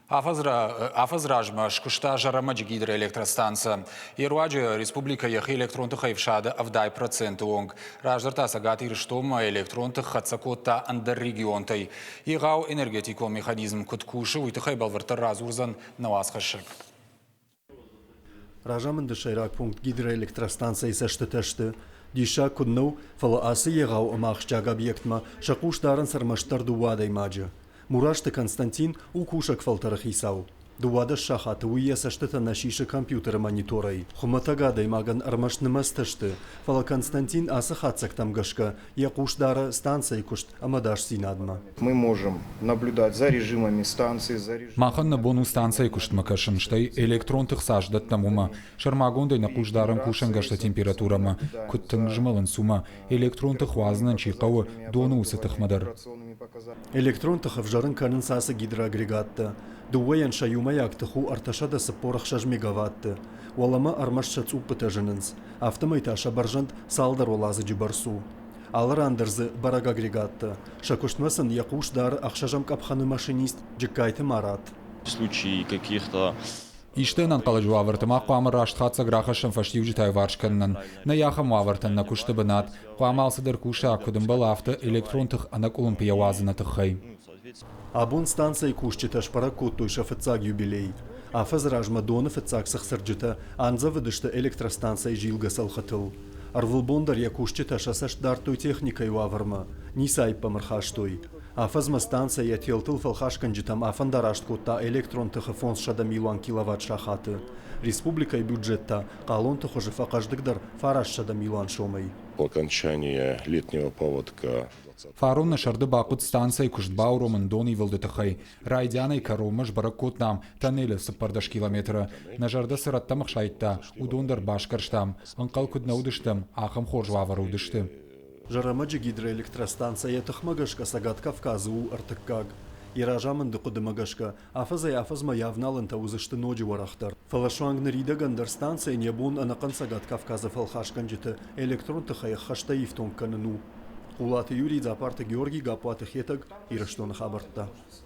Афӕдз размӕ скуыста Зӕрӕмӕджы гидроэлектростанцӕ. Йе руаджы республикӕ йӕхи электрон тыхӕй ӕфсады 70% онг. Раздӕр та Цӕгат Ирыстонмӕ электрон тых хӕццӕ кодта ӕндӕр регионтӕй. Егъау энергетикон механизм куыд кусы, уый тыххӕй бӕлвырддӕр радзурдзӕн нӕ уацхӕссӕг. Разамынды сӕйраг пункт гидроэлектростанцӕйы цӕстытӕ сты. Диссаг куыд нӕу, фӕлӕ ацы егъау ӕмӕ ахсджиаг объектмӕ сӕ хъус дарынц ӕрмӕстдӕр дыууӕ адӕймаджы. Мурасты Константин у кусӕг фӕлтӕры хицау. 12 сахаты уый йӕ цӕстытӕ нӕ сисы компьютеры мониторӕй. Хуымӕтӕг адӕймагӕн ӕрмӕст нымӕцтӕ сты, фӕлӕ Константин ацы хатдзӕгтӕм гӕсгӕ йӕ хъус дары станцӕйы куыст ӕмӕ ӕдасдзинадмӕ. Мы можем наблюдать за режимами станции, за Махӕн нӕ бон у станцӕйы куыстмӕ кӕсын, стӕй электрон тых цас дӕттӕм, уымӕ. Сӕрмагондӕй нӕ хъус дарӕм кусӕнгӕрзты температурӕмӕ, куыд тынг змӕлынц, уымӕ. Электрон тых уадзынӕн чи хъӕуы, доны уыцы тыхмӕ дӕр. Электрон тых ӕвзӕрын кӕнынц ацы гидроагрегаттӕ. Дыууӕйӕн сӕ иумӕйаг тых у 346 мегаватты. Уӕлӕмӕ ӕрмӕст сӕ цъуппытӕ зынынц. Афтӕмӕй та сӕ бӕрзӕнд цалдӕр уӕладзыджы бӕрц у. Алы ран дӕр дзы бӕрӕг агрегаттӕ. Сӕ куыстмӕ сын йӕ хъус дары ӕхсӕзӕм къӕпхӕны машинист Джыккайты Марат. В случае каких-то Исты ӕнӕнхъӕлӕджы уавӕрты ма хъуамӕ раст хатдзӕг рахӕссӕм фӕстиуджытӕ иуварс кӕнынӕн. Нӕй ахӕм уавӕртӕн нӕ куысты бынат. Хъуамӕ алцыдӕр куса, куыд ӕмбӕлы, афтӕ электрон тых ӕнӕкъуылымпыйӕ уадзыны тыххӕй. Абон станцӕйы кусджытӕ сбӕрӕг кодтой сӕ фыццаг юбилей. Афӕдзы размӕ доны фыццаг цыхцырджытӕ андзӕвыдысты электростанцӕйы зилгӕ цӕлхытыл. Ӕрвылбон дӕр йӕ кусджытӕ сӕ цӕст дардтой техникӕйы уавӕрмӕ, ницы аипп ӕм ӕрхастой. Афӕдзмӕ станцӕ йӕ телтыл фӕлхасгӕнджытӕм афӕндараст кодта электрон тыхы 500 милуан киловатт-сахаты. Республикӕйы бюджет та хъалонты хуызы фӕхъӕздыгдӕр 900 милуан сомӕй. По окончании летнего паводка Фарон нӕ сӕрды бахъуыд станцӕйы куыст бауромын донивылды тыххӕй. Райдианӕй кӕронмӕ сбӕрӕг кодтам тоннелы 14 километры. Нӕ зӕрдӕ цы рӕттӕм ӕхсайдта, уыдон дӕр басгӕрстам. Ӕнхъӕл куыд нӕ уыдыстӕм, ахӕм хорз уавӕры уыдысты. Зӕрӕмӕджы гидроэлектростанцӕ йӕ тыхмӕ гӕсгӕ Цӕгат Кавказы у ӕртыккаг. Йӕ разамынды хъуыдымӕ гӕсгӕ, афӕдзӕй-афӕдзмӕ йӕ авналӕнтӕ уыдзысты ноджы уӕрӕхдӕр. Фӕлӕ суанг ныридӕгӕн дӕр станцӕйӕн йӕ бон ӕнӕхъӕн Цӕгат Кавказы фӕлхасгӕнджыты электрон тыхӕй ӕххӕстӕй ифтонг кӕнын у. Хъулаты Юрий, Дзапарты Георгий, Гаппуаты Хетӕг, Ирыстоны хабӕрттӕ.